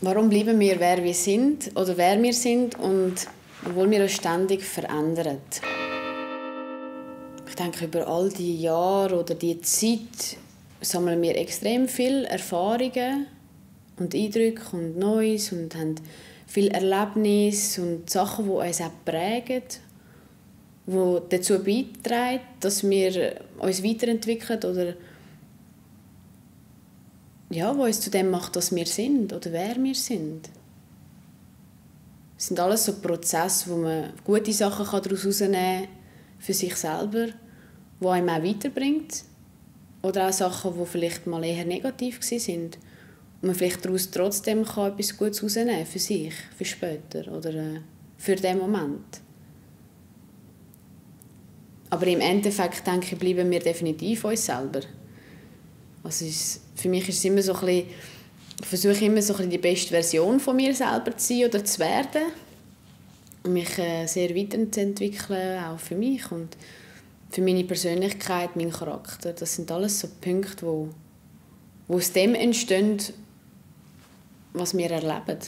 Warum bleiben wir, wer wir sind oder wer wir sind, und obwohl wir uns ständig verändern? Ich denke, über all die Jahre oder die Zeit sammeln wir extrem viele Erfahrungen und Eindrücke und Neues und haben viele Erlebnisse und Sachen, die uns auch prägen, die dazu beitragen, dass wir uns weiterentwickeln oder ja, was uns zu dem macht, was wir sind oder wer wir sind. Es sind alles so Prozesse, wo man gute Sachen daraus herausnehmen kann für sich selber, die einem auch weiterbringt. Oder auch Sachen, die vielleicht mal eher negativ waren und man vielleicht daraus trotzdem etwas Gutes herausnehmen kann für sich, für später oder für den Moment. Aber im Endeffekt, denke ich, bleiben wir definitiv uns selber. Also für mich ist es immer so ein bisschen, ich versuche immer so ein bisschen die beste Version von mir selber zu sein oder zu werden und mich sehr weiterzuentwickeln, auch für mich und für meine Persönlichkeit, meinen Charakter. Das sind alles so Punkte, wo aus dem entstehen, was wir erleben.